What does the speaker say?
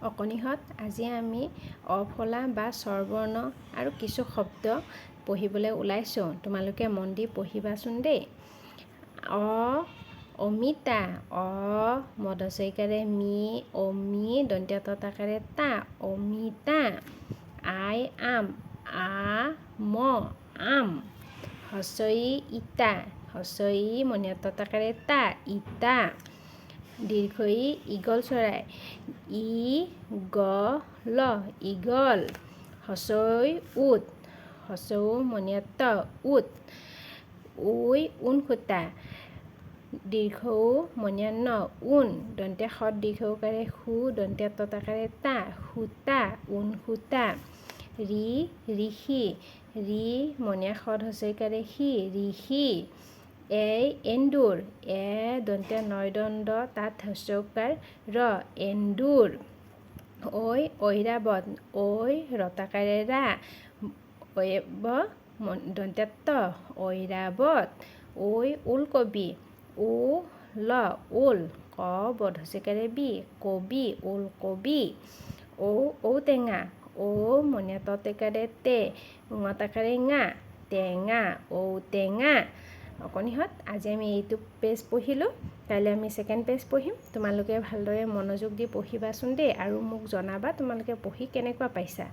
অকণিহঁত, আজি আমি অফলা বা স্বৰবৰ্ণ আৰু কিছু শব্দ পঢ়িবলৈ ওলাইছোঁ। তোমালোকে মন দি পঢ়িবাচোন দেই। অ অমিতা, অ মধচৈকাৰে মি, অমি দন্ত্য ত আকাৰে তা, অমিতা। আই আম, আ ম আম। হস্ৰ ই ইটা, হস্ৰ ই মণিয়া ত আকাৰে তা, ইটা। দীৰ্ঘ ই ঈগল চৰাই, ই গ ল ঈগল। হস্ৰ ঐ উট, হস্ৰ উ মণিয়া ত উট। ঐ ঊনসূতা, দীৰ্ঘ উ মণিয়া ন ঊন, দন্ত্য স দীৰ্ঘ ঊকাৰে সু, দন্ত্য ত আকাৰে তা, সূতা, ঊনসূতা। ঋ ঋষি, ঋ মণিয়া ষ হ্ৰস্ব ই সি, ঋষি। এ এন্দুৰ, এ দন্ত্য ন দণ্ড তাত হ্ৰস্ব ঊকাৰ ৰ, এন্দুৰ। ঐ ঐৰাৱত, ঐ ৰ আকাৰে ৰা, ঐ ব দন্ত্য ত, ঐৰাৱত। ঐ ওলকবি, ও ল ওল, ক ব হ্ৰস্ব ই বি, কবি, ওলকবি। ঔ ঔটেঙা, ঔ মণিয়া ত তে তে, ঙ আকাৰে ঙা, টেঙা, ঔটেঙা। অকণিহঁত, আজি আমি এইটো পেজ পঢ়িলোঁ। কাইলৈ আমি ছেকেণ্ড পেজ পঢ়িম। তোমালোকে ভালদৰে মনোযোগ দি পঢ়িবাচোন দেই আৰু মোক জনাবা তোমালোকে পঢ়ি কেনেকুৱা পাইছা।